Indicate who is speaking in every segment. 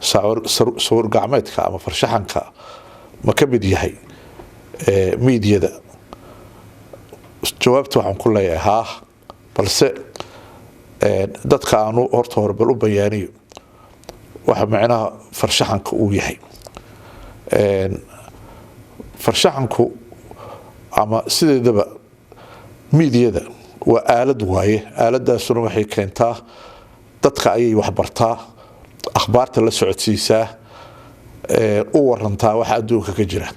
Speaker 1: Sawir gacmeedka ama farshaxanka ma ka mid yahay miidiyada? Jawaabta waxaan ku leeyahay haa, balse dadka aanu horta hore bal u bayaaniyo waxa macnaha farshaxanka uu yahay. Farshaxanku ama sideedaba miidiyada waa aalad waaye. Aaladaasuna waxay keentaa dadka ayay waxbartaa, akhbaarta la socodsiisaa, u warantaa waxa adduunka ka jira.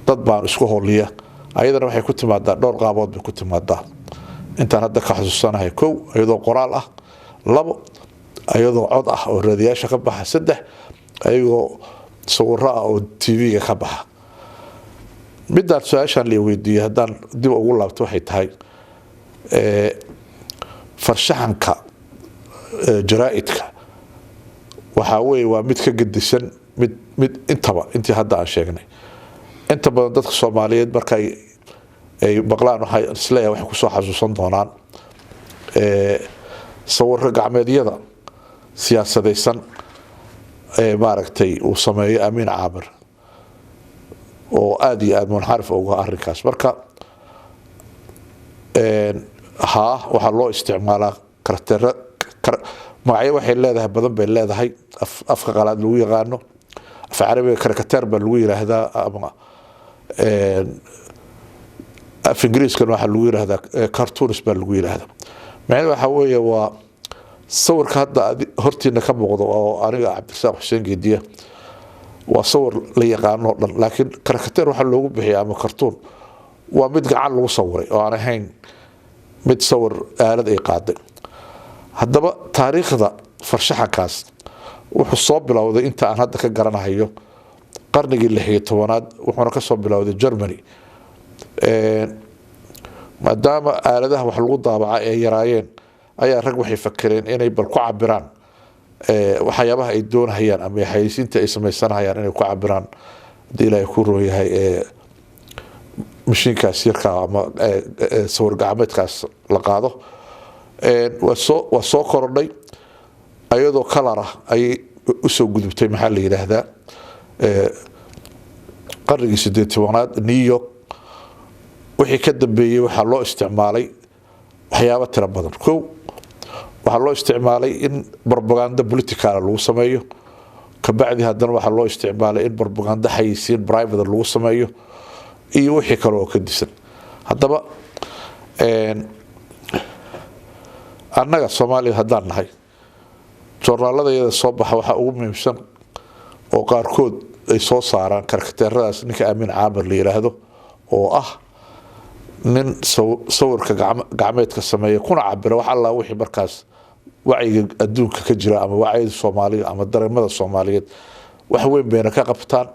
Speaker 1: Dad baan isku holiya. Ayadana waxay ku timaadaa dhowr qaabood bay ku timaadaa intaan hadda ka xasuusanahay: kow, iyadoo qoraal ah; labo, iyadoo cod ah oo raadiyaasha ka baxa; saddex, ayagoo sawiro ah oo TV-ga ka baxa. Midaan su-aashaan la weydiiyey haddaan dib ugu laabto, waxay tahay farshaxanka jaraa-idka waxaa weeye waa mid ka gedisan mid intaba intii hadda aan sheegnay. Inta badan dadka Soomaaliyeed marka ay maqlaan, waxay isleeyahay waxay kusoo xasuusan doonaan sawiro gacmeedyada siyaasadaysan ee maaragtay uu sameeyo Amiin Caamir, oo aada iyo aada munxarif uga arrinkaas. Marka haa, waxaa loo isticmaalaa kartero. Magacyo waxay leedahay badan bay leedahay afka qalaad lagu yaqaano. Af Carabiga karikateer baa lagu yiraahdaa, ama af Ingiriiskana waxaa lagu yiraahdaa cartoons baa lagu yiraahdaa. Macnaheedu waxaa weeye waa sawirka hadda hortiina ka muuqdo oo aniga Cabdirasaaq Xuseen Geediya. Waa sawir la yaqaano o dhan, laakiin karikateer waxaa loogu bixiya ama cartoon waa mid gacan lagu sawiray oo aan ahayn mid sawir aalad ay qaaday. Haddaba taariikhda farshaxankaas wuxuu soo bilowday, inta aan hadda ka garanahayo, qarnigii 16aad, wuxuuna kasoo bilowday Germany. Maadaama aaladaha wax lagu daabaca ay yaraayeen, ayaa rag waxay fakereen inay bal ku cabiraan waxyaabaha ay doonahayaan ama xayeysiinta ay sameysanahayaan, inay ku cabiraan, haddii Ilaahay ku roon yahay, mashiinkaas yarkaa ama sawir gacmeedkaas la qaado. Waa soo korodhay, ayadoo kalar ah ayay usoo gudubtay. Maxaa la yidhaahdaa, qarnigii 18aad New York wixii ka dambeeyey waxaa loo isticmaalay waxyaabo tiro badan. Kow, waxaa loo isticmaalay in propaganda political ah lagu sameeyo. Kabacdi haddana waxaa loo isticmaalay in propaganda xayeysiin private lagu sameeyo iyo wixii kale oo ka disan. Haddaba annaga Soomaaliya haddaan nahay, joornaalada iyada soo baxa waxaa ugu muhiimsan oo qaarkood ay soo saaraan karikateeradaas ninka Aamin Caamir la yiraahdo, oo ah nin sawirka gacmeedka sameeya kuna cabira wax allaa wixii markaas wacyiga adduunka ka jira ama wacyida Soomaaliga ama dareemada Soomaaliyeed. Wax weyn bayna ka qabtaan.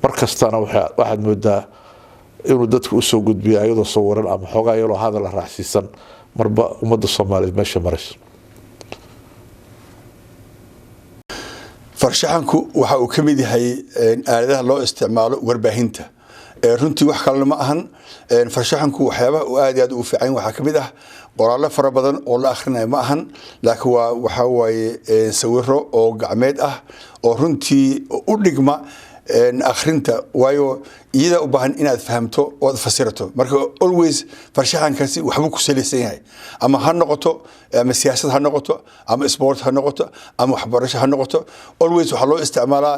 Speaker 1: Mar kastana waxaad moodaa inuu dadka usoo gudbiyo ayadoo sawiran ama xoogaa iyaloo hadal raacsiisan marba ummadda Soomaaliyeed meesha marayso.
Speaker 2: Farshaxanku waxa uu ka mid yahay aaladaha loo isticmaalo warbaahinta. Runtii wax kalena ma ahan. Farshaxanku waxyaabaha uu aad iyo aad ugu fiican waxaa ka mid ah qoraallo fara badan oo la akhrinayo ma ahan, laakiin waa waxaa waaye sawiro oo gacmeed ah oo runtii u dhigma akhrinta, waayo iyadaa u baahan inaad fahamto ood fasirato. Marka always farshaxankaasi waxbuu ku salaysan yahay, ama ha noqoto ama siyaasad ha noqoto ama sport ha noqoto ama waxbarasho ha noqoto. Always waxaa loo isticmaalaa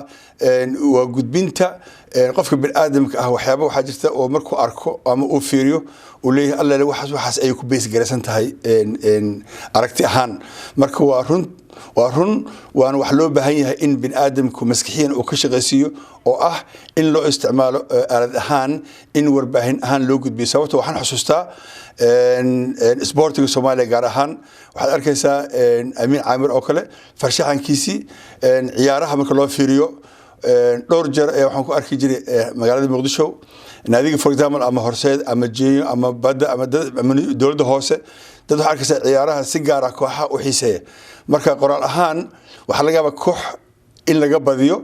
Speaker 2: waa gudbinta qofka biniaadamka ah. Waxyaaba waxaa jirta oo markuu arko ama uu fiiriyo uu leeyahay, "Allele, waxaas ayay ku base garaysan tahay aragti ahaan." Marka waa run, waana wax loo baahan yahay in biniaadamku maskixiyan uu ka shaqaysiiyo, oo ah in loo isticmaalo aalad ahaan in warbaahin ahaan loo gudbiyo. Sababto waxaan xusuustaa isboortiga Soomaaliya gaar ahaan, waxaad arkaysaa Amiin Caamir oo kale farshaxankiisii ciyaaraha marka loo fiiriyo. Dhowr jeer ayaa waxaan ku arki jiray magaalada Muqdisho naadiga, for example, ama Horseed ama Jenyo ama Badda ama dowladda hoose, dad waxaa arkaysaa ciyaaraha si gaar ah kooxaha u xiiseeya. Marka qoraal ahaan waxaa laga yaabaa koox in laga badiyo,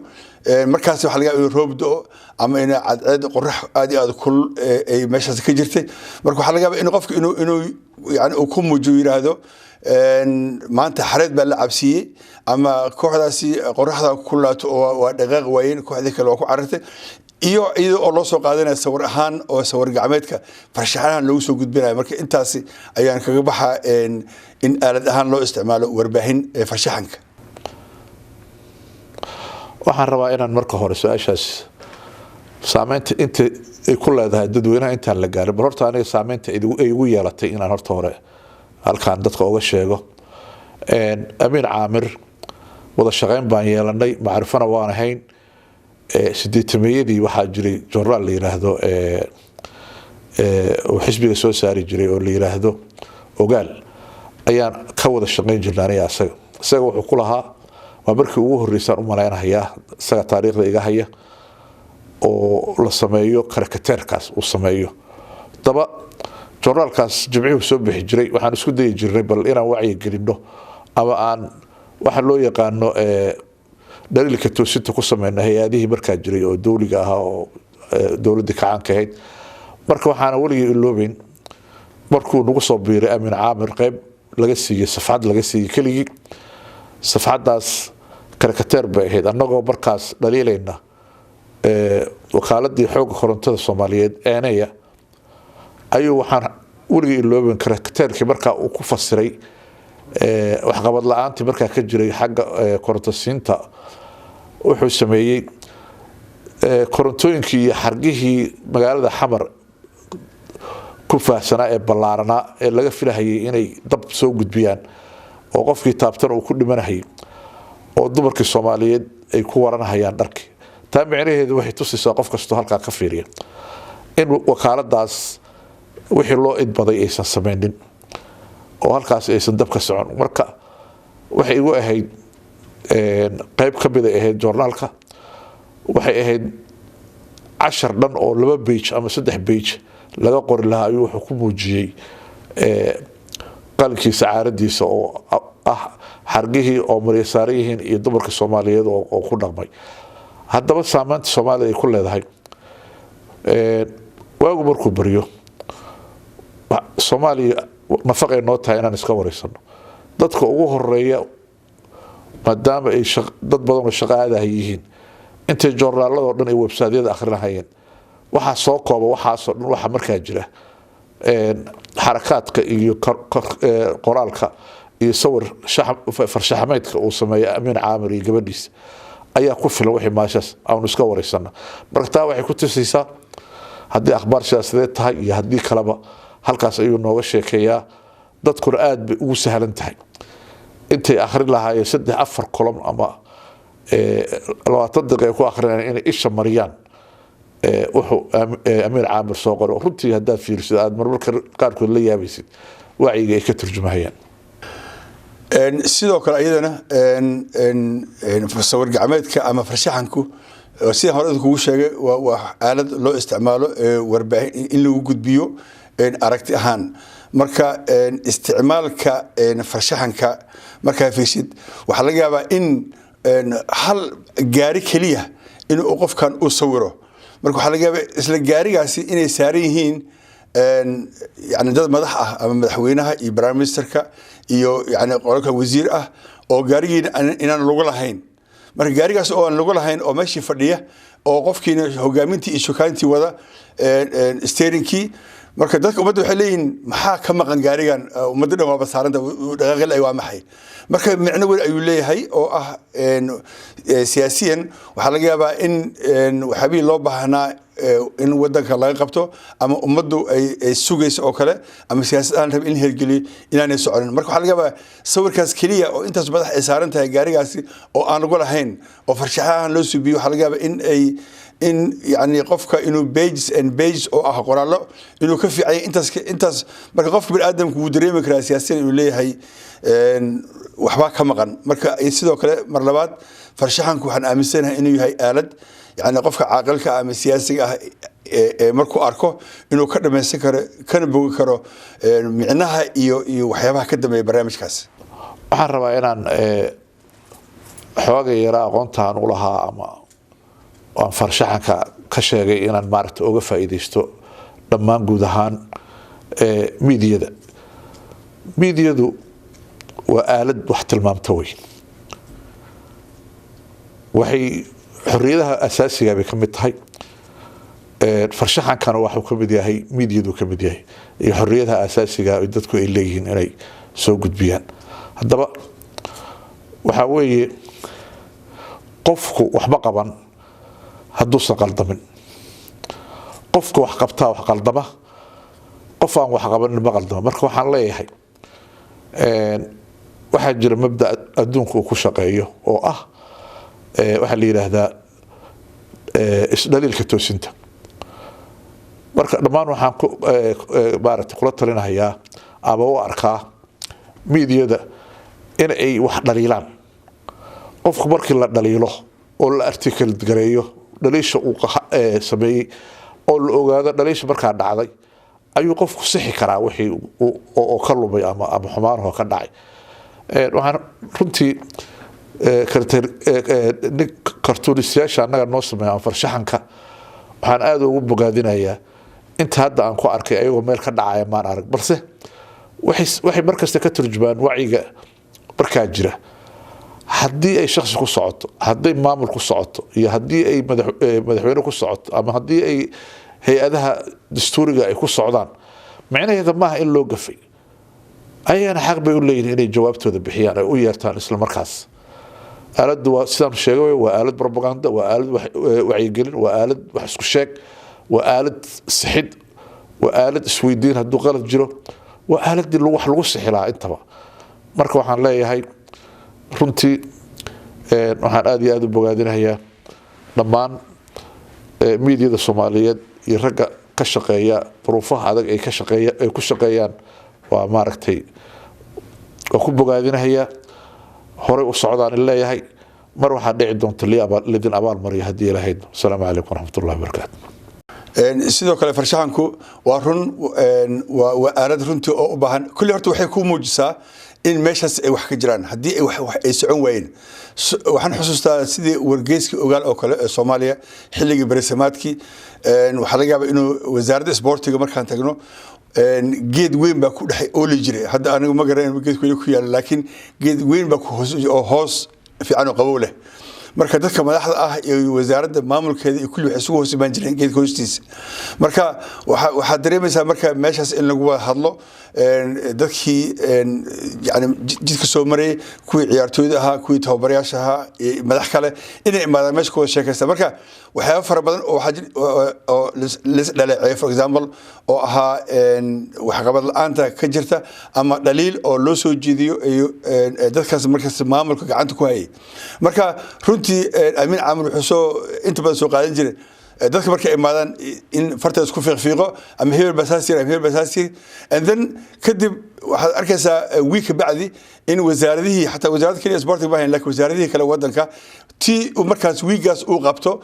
Speaker 2: markaas waxaa laga yaabaa inuu roob da'o ama in cadceed qorax aad iyo aad kulul ay meeshaas ka jirtay. Marka waxaa laga yaabaa in qofka inuu yani uu ku muujiyo, yiraahdo Maanta xareed baa la cabsiiyey, ama kooxdaasi qoraxda ku laato oo waa dhaqaaq waayeen, kooxdii kale waa ku carartay, iyo iyada oo loo soo qaadanaya sawir ahaan oo sawir gacmeedka farshaxanahan loogu soo gudbinayo. Marka intaasi ayaan kaga baxaa in aalad ahaan loo isticmaalo warbaahin farshaxanka.
Speaker 1: Waxaan rabaa inaan marka hore su-aashaas saameynta inta ay ku leedahay dadweynaha intaan la gaarin, bal horta aniga saameynta ay igu yeelatay inaan horta hore halkaan dadka uga sheego. Amiin Caamir wada shaqeyn baan yeelanay, macrifona waan ahayn. 80-meeyadii waxaa jiray joornaal la yiraahdo oo xisbiga soo saari jiray oo la yiraahdo Ogaal, ayaan ka wada shaqeyn jirnay aniga isaga. Isaga wuxuu ku lahaa, waa markii ugu horreysaan u malaynahayaa isaga taariikhda iga haya oo la sameeyo karikateerkaas uu sameeyo. Daba joornaalkaas Jimcihuu soo bixi jiray. Waxaan isku dayi jirnay bal inaan wacyi gelino ama aan waxa loo yaqaano dhaliilka toosinta ku sameyno hay-adihii markaa jiray oo dowliga ahaa oo dowladdii kacaanka ahayd. Marka waxaana weligii iloobeyn markuu nagu soo biiray Amiin Caamir, qeyb laga siiyey, safxad laga siiyey keligii. Safxaddaas karikateer bay ahayd, annagoo markaas dhaliilayna wakaaladii xoogga korontada Soomaaliyeed eeneya ayuu. Waxaan weligii ilooben karikateerkii markaa uu ku fasiray waxqabad la-aantii markaa ka jiray xagga koronto siinta. Wuxuu sameeyey korontooyinkii iyo xargihii magaalada Xamar ku faahsanaa ee ballaaranaa ee laga filahayay inay dab soo gudbiyaan oo qofkii taabtana uu ku dhimanahayay oo dumarkii Soomaaliyeed ay ku waranahayaan dharkii. Taa micnaheedu waxay tusaysaa qof kastoo halkaa ka fiiriya in wakaaladaas wixii loo idbaday aysan sameynin oo halkaas aysan dab ka socon. Marka waxay igu ahayd qeyb ka mid ay ahayd joornaalka, waxay ahayd cashar dhan oo 2 page ama 3 page laga qori lahaa ayuu wuxuu ku muujiyey qalinkiisa caaradiisa oo ah xargihii oo marya saaran yihiin iyo dumarka Soomaaliyeed oo ku dhaqmay. Haddaba saameynta Soomaaliya ay ku leedahay, waagu markuu baryo Soomaaliya nafaqay noo tahay inaan iska wareysano dadka ugu horeeya, maadaama ay dad badan oo shaqo aadahay yihiin, intay joornaaladoo dhan iyo websaadyada akhrinahayeen waxaa soo kooba waxaasoo dhan waxa markaa jira xarakaadka iyo qoraalka iyo sawir farshaxameedka uu sameeya Amiin Caamir iyo gabadhiisa ayaa ku filan wixii maashaas aanu iska wareysana. Marka taa waxay ku tusaysaa haddii akhbaar siyaasadeed tahay iyo haddii kaleba halkaas ayuu nooga sheekeeyaa. Dadkuna aada bay ugu sahlan tahay intay akhrin lahaayeen 3 4 column ama 20 daqiiqa ay ku akhrinayaan inay isha mariyaan wuxuu Amiir Caamir soo qoray. Runtii haddaad fiirisid aada marmarka qaarkood la yaabaysid wacyiga ay ka turjumahayaan.
Speaker 2: Sidoo kale iyadana sawir gacmeedka ama farshaxanku, sidaan hore kugu sheegay, waa aalad loo isticmaalo warbaahin in lagu gudbiyo aragti ahaan. Marka isticmaalka farshaxanka markaa fiirsid, waxaa laga yaabaa in hal gaari keliya in uu qofkan uu sawiro. Marka waxaa laga yaabaa isla gaarigaasi inay saaran yihiin yani dad madax ah ama madaxweynaha iyo prime ministerka iyo yani qolka wasiir ah oo gaarigiina inaan lagu lahayn. Marka gaarigaas oo aan lagu lahayn oo meeshii fadhiya oo qofkiina hogaamintii iyo shukaantii wada steeringkii, marka dadka ummadda waxay leeyihiin, "Maxaa ka maqan gaarigan? Ummadda dhan waaba saaranta, dhaqaaqil ay waa maxay?" Marka micno weyn ayuu leeyahay oo ah siyaasiyan waxaa laga yaabaa in waxyaabihii loo baahnaa in wadanka laga qabto ama ummaddu ay sugayso oo kale ama siyaasad aan rabin in la hirgeliyo inaanay soconin. Marka waxaa laga yaabaa sawirkaas keliya oo intaas madax ay saaran tahay gaarigaasi oo aan lagu lahayn oo farshaxahan loo subiyo, waxaa laga yaabaa in ay in yani qofka inuu pages and pages oo ah qoraallo inuu ka fiicanya intaas. Marka qofka bini aadamku wuu dareemi karaa siyaasiyan inuu leeyahay waxbaa ka maqan. Marka sidoo kale mar labaad farshaxanku waxaan aaminsanahay inuu yahay aalad yani qofka caaqilka ah ama siyaasiga ah ee markuu arko inuu ka dhamaysan karo kana bogi karo micnaha iyo waxyaabaha ka dambeeya barnaamijkaas.
Speaker 1: Waxaan rabaa inaan xooga yaraa aqoontaan u lahaa ama aan farshaxanka ka sheegay inaan maaragta uga faa'iidaysto dhammaan guud ahaan miidiyada. Miidiyadu Waa aalad wax tilmaamta wey. Waxay xorriyadaha asaasiga bay ka mid tahay. Farshaxankana waxuu ka mid yahay miidiyadu ka mid yahay iyo xorriyadaha asaasiga ay dadku ay leeyihiin inay soo gudbiyaan. Haddaba waxaa weeye, qofku waxba qaban hadduusan qaldamin. Qofka wax qabtaa wax qaldama, qof aan wax qabanin ma qaldama. Marka waxaan leeyahay, waxaa jira mabda adduunka uu ku shaqeeyo oo ah waxaa la yidhaahdaa isdhaliilka toosinta. Marka dhammaan waxaan ku maaragtay kula talinahayaa ama u arkaa miidiyada in ay wax dhaliilaan. Qofku markii la dhaliilo oo la article gareeyo dhaliisha uu sameeyey oo la ogaado dhaliisha markaa dhacday, ayuu qofku sixi karaa wixii oo ka lumay ama xumaanahoo ka dhacay. Waxaan runtii nin cartoonistayaasha annaga noo sameeya ama farshaxanka waxaan aada ugu bogaadinayaa. Inta hadda aan ku arkay ayagoo meel ka dhacaya maan arag, balse waxay markasta ka turjumaan wacyiga markaa jira. Haddii ay shaksi ku socoto, hadday maamul ku socoto, iyo haddii ay madaxweyne ku socoto, ama haddii ay hay-adaha dastuuriga ay ku socdaan, micnaheeda maaha in loo gafay. Ayagana xaq bay u leeyihin inay jawaabtooda bixiyaan, ay u yeertaan isla markaas. Aaladdu waa sidaan sheegay, waa aalad propaganda, waa aalad wacyigelin, waa aalad wax isku sheeg, waa aalad sixid, waa aalad isweydiin hadduu qalad jiro, waa aaladii wax lagu sixi lahaa intaba. Marka waxaan leeyahay runtii waxaan aada iyo aada u bogaadinayaa dhammaan miidiyada Soomaaliyeed iyo ragga ka shaqeeya duruufaha adag ay ka shaqeeya ay ku shaqeeyaan. Waa maaragtay, waa ku bogaadinahayaa, horay u socdaan leeyahay. Mar waxaa dhici doonta lidin abaal mariyo haddii ilahayd. Asalaamu calaykum waraxmatullahi wabarakaatu.
Speaker 2: Sidoo kale farshaxanku waa run, waa aalad runtii oo u baahan kulli. Horta waxay ku muujisaa in meeshaas ay wax ka jiraan haddii ay wax ay socon waayeen. Waxaan xusuustaa sidii wargeyskii Ogaal oo kale ee Soomaaliya xilligii beresamaadkii. Waxaa laga yaabaa inuu wasaaradda isboortiga markaan tagno geed weyn baa ku dhex ooli jiray. Hadda anigu ma garan geedku weli ku yaala, laakiin geed weyn baa ku hoos oo hoos fiican oo qabow leh. Marka dadka madaxda ah iyo wasaaradda maamulkeeda iyo kulli waxay isugu hoos imaan jireen geedka hoostiisa. Marka waxaad dareemaysaa marka meeshaas in lagu wada hadlo dadkii yani jidka soo marayay, kuwii ciyaartooyda ahaa, kuwii tababarayaasha ahaa iyo madax kale inay imaadaan meesha ku wada sheekaysta. Marka waxyaabo fara badan oo waxaa oo lis dhaleeceeyo, for example, oo ahaa waxqabad la-aanta ka jirta ama dhaliil oo loo soo jeediyo iyo dadkaas markaas maamulka gacanta ku hayay. Marka runtii Amiin Caamir wuxuu soo inta badan soo qaadan jiray dadka markay imaadaan in farta isku fiiqfiiqo, ama hebel baa saas yiri ama hebel baa saas yiri, and then kadib waxaad arkaysaa week ka bacdi in wasaaradihii, xataa wasaaradda keliya sportiga ma hayn, laakiin wasaaradihii kale wadanka tii uu markaas wiigaas uu qabto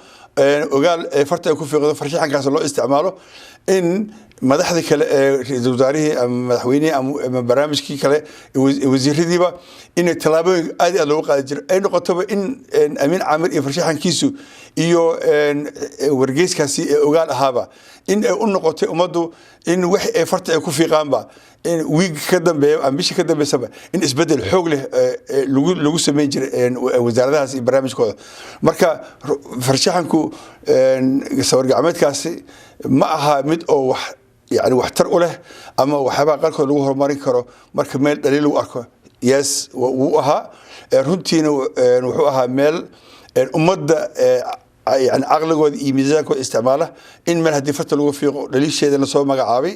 Speaker 2: Ogaal farta ay ku fiiqdo, farshaxankaas loo isticmaalo in madaxdii kale ee ra-iisul wasaarihii ama madaxweynihii ama barnaamijkii kale, wasiiradiiba in tallaabooyin aad iyo aad loogu qaadi jiro ay noqotoba in Amiin Caamir iyo farshaxankiisu iyo wargeyskaasi ee Ogaal ahaaba in ay u noqotay ummaddu in wax ay farta ay ku fiiqaanba in wiig ka dambeeya ama bisha ka dambeysaba in isbedel xoog leh lagu sameyn jiray wasaaradahaas iyo barnaamijkooda. Marka farshaxanku sawir gacmeedkaasi ma aha mid oo wax yani waxtar u leh ama waxyaabaha qaarkood lagu horumarin karo marka meel dhaliil lagu arko. Yes, wuu ahaa runtiina, wuxuu ahaa meel ummadda yani caqligooda iyo miisaankooda isticmaala in meel haddii farta lagu fiiqo dhaliisheeda lasoo magacaabay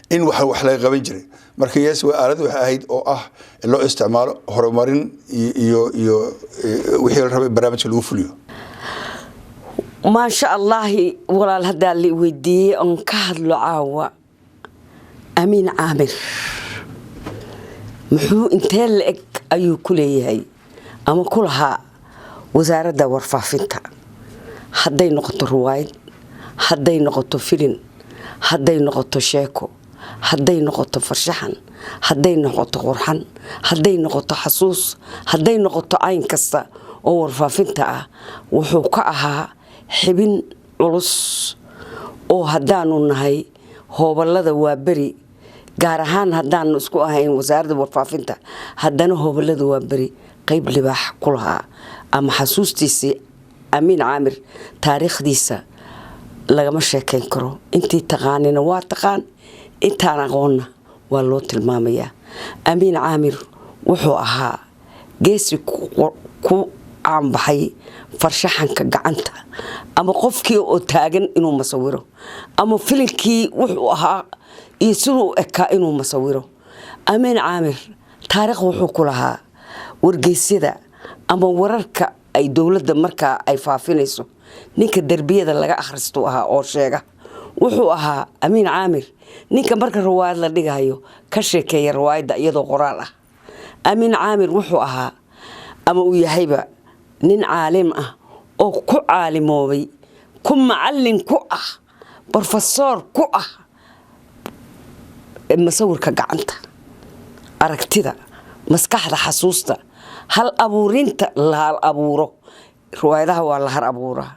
Speaker 2: in wax laga qaban jiray. Marka yes, waa aalad waxay ahayd oo ah loo isticmaalo horumarin iyo wixii la rabay barnaamijka lagu fuliyo.
Speaker 3: Maasha Allaahi, walaal, haddaa la weydiiyey oon ka hadlo caawa Amiin Caamir muxuu intee la-eg ayuu ku leeyahay ama ku lahaa wasaaradda warfaafinta, hadday noqoto ruwaayad, hadday noqoto filin, hadday noqoto sheeko, hadday noqoto farshaxan, hadday noqoto qurxan, hadday noqoto xasuus, hadday noqoto cayn kasta oo warfaafinta ah, wuxuu ka ahaa xibin culus oo haddaanu nahay hooballada Waaberi. Gaar ahaan haddaanu isku ahayn Wasaaradda Warfaafinta, haddana Hobolada Waaberi qeyb libaax ku lahaa ama xasuustiisii. Amiin Caamir taariikhdiisa lagama sheekeyn karo. Intii taqaanina waa taqaan, intaan aqoonna waa loo tilmaamayaa. Amiin Caamir wuxuu ahaa geesi ku caanbaxay farshaxanka gacanta, ama qofkii oo taagan inuu masawiro, ama filinkii wuxuu ahaa iyo siduu u ekaa inuu masawiro. Amiin Caamir taariikh wuxuu ku lahaa wargeysyada ama wararka ay dowladda markaa ay faafinayso, ninka derbiyada laga akhristuu ahaa oo sheega. Wuxuu ahaa Amiin Caamir ninka marka riwaayad la dhigayo ka sheekeeya riwaayadda iyadoo qoraal ah. Amiin Caamir wuxuu ahaa ama uu yahayba nin caalim ah oo ku caalimoobay, ku macallin ku ah, brofesoor ku ah masawirka gacanta, aragtida, maskaxda, xasuusta, hal abuurinta la hal abuuro. Riwaayadaha waa la hal abuuraa,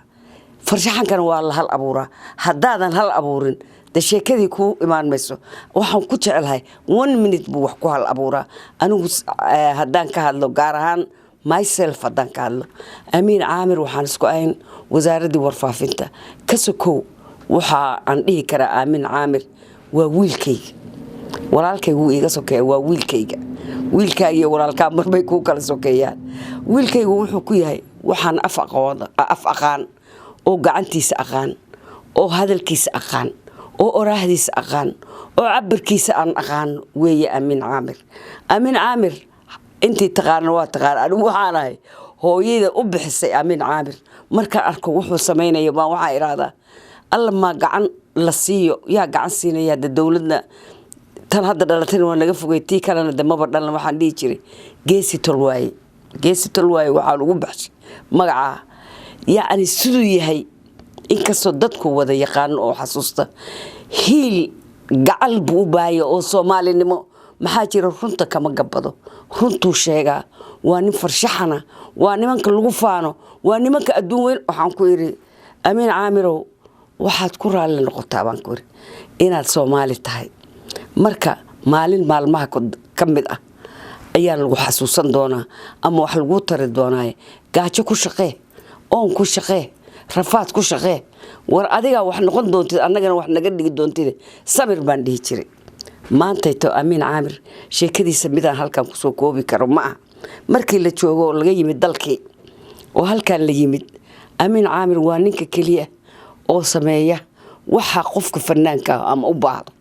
Speaker 3: farshaxankana waa la hal abuuraa. Haddaadan hal abuurin, de sheekadii kuu imaan mayso. Waxaan ku jecelahay one minute buu wax ku hal abuuraa. Anigu haddaan ka hadlo gaar ahaan myself, haddaan ka hadlo Amiin Caamir, waxaan isku ahayn Wasaaraddii Warfaafinta. Ka sokow, waxa aan dhihi karaa Amiin Caamir waa wiilkayga. Walaalkay wuu iiga sokeeya, waa wiilkayga. Wiilkaagiyo walaalkaa marbay kuu kala sokeeyaan. Wiilkaygu wuxuu ku yahay waxaan af aqaan oo gacantiisa aqaan oo hadalkiisa aqaan oo oraahdiisa aqaan oo cabirkiisa aan aqaan weeye Amiin Caamir. Amiin Caamir intii taqaana waa taqaan. Anigu waxaan ahay hooyada u bixisay Amiin Caamir. Markaan arko wuxuu samaynayo baan waxaa idhaahdaa, "Alla, maa gacan la siiyo?" Yaa gacan siinaya? De dowladna tan hadda dhalatayna waa naga fogay, tii kalena de maba dhalan. Waxaan dhihi jiray geesi tol waaye, geesi tol waaye. Waxaan ugu baxshay magacaa, yacni siduu yahay, inkastoo dadku wada yaqaano oo xasuusta, hiil gacal buu u baahaya oo Soomaalinimo. Maxaa jira? Runta kama gabbado, runtuu sheegaa. Waa nin farshaxana, waa nimanka lagu faano, waa nimanka adduun weyn. Waxaan ku idhi, "Amiin Caamirow, waxaad ku raalli noqotaa," baan ku idhi, "inaad Soomaali tahay. Marka maalin maalmaha ka mid ah ayaa lagu xasuusan doonaa ama wax laguu tari doonaaye. Gaajo ku shaqee, oon ku shaqee, rafaad ku shaqee. War adigaa wax noqon doontid, annagana wax naga dhigi doontid. Samir," baan dhihi jiray. Maantayto Amiin Caamir sheekadiisa midaan halkan kusoo koobi karo ma ah. Markii la joogo oo laga yimid dalkii oo halkan la yimid, Amiin Caamir waa ninka keliya oo sameeya waxa qofka fanaanka ah ama u baahdo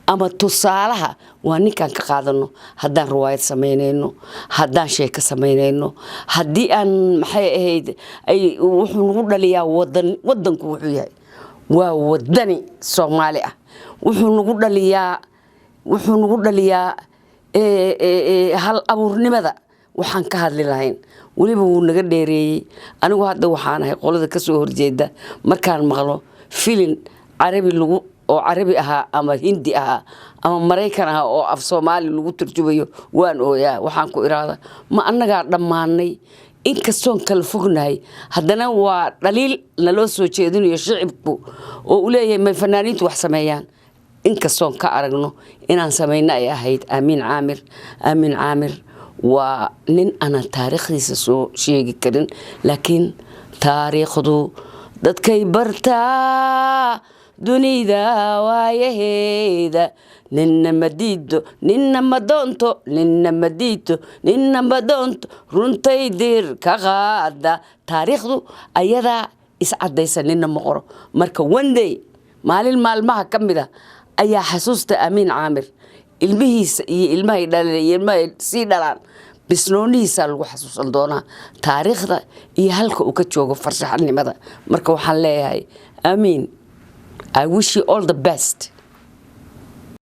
Speaker 3: ama tusaalaha. Waa ninkaan ka qaadano haddaan riwaayad samaynayno, haddaan sheeko samaynayno, haddii aan maxay ahayd. Wuxuu nagu dhaliyaa wadan, wadanku wuxuu yahay, waa wadani Soomaali ah. Wuxuu nagu dhaliyaa hal abuurnimada. Waxaan ka hadli lahayn weliba wuu naga dheereeyey. Anigu hadda waxaan ahay qolada kasoo horjeeda markaan maqlo filin Carabi lagu oo Carabi ahaa ama Hindi ahaa ama Maraykan ahaa oo af Soomaali lagu turjumayo, waan ooyaa. Waxaan ku iraahdaa, "Ma annagaa dhammaanay?" Inkastoon kala fognahay, haddana waa dhaliil naloo soo jeedinayo shicibku oo uu leeyahay, "May fanaaniintu wax sameeyaan?" Inkastoon ka aragno inaan samayno ay ahayd. Amiin Caamir, Amiin Caamir waa nin aanan taariikhdiisa soo sheegi karin, laakiin taariikhdu dadkay bartaa dunida waayaheeda. Ninna ma diido, ninna ma doonto, ninna ma diito, ninna ma doonto, runtay dir ka qaada. Taariikhdu ayadaa iscaddaysa, ninna ma qoro. Marka one day, maalin maalmaha ka mid a, ayaa xasuusta Amiin Caamir ilmihiisa iyo ilmahay dhaleen iyo ilmahay sii dhalaan bisnoonihiisaa lagu xasuusan doonaa taariikhda iyo halka uu ka joogo farshaxanimada. Marka waxaan leeyahay, Amiin, I wish you all the best.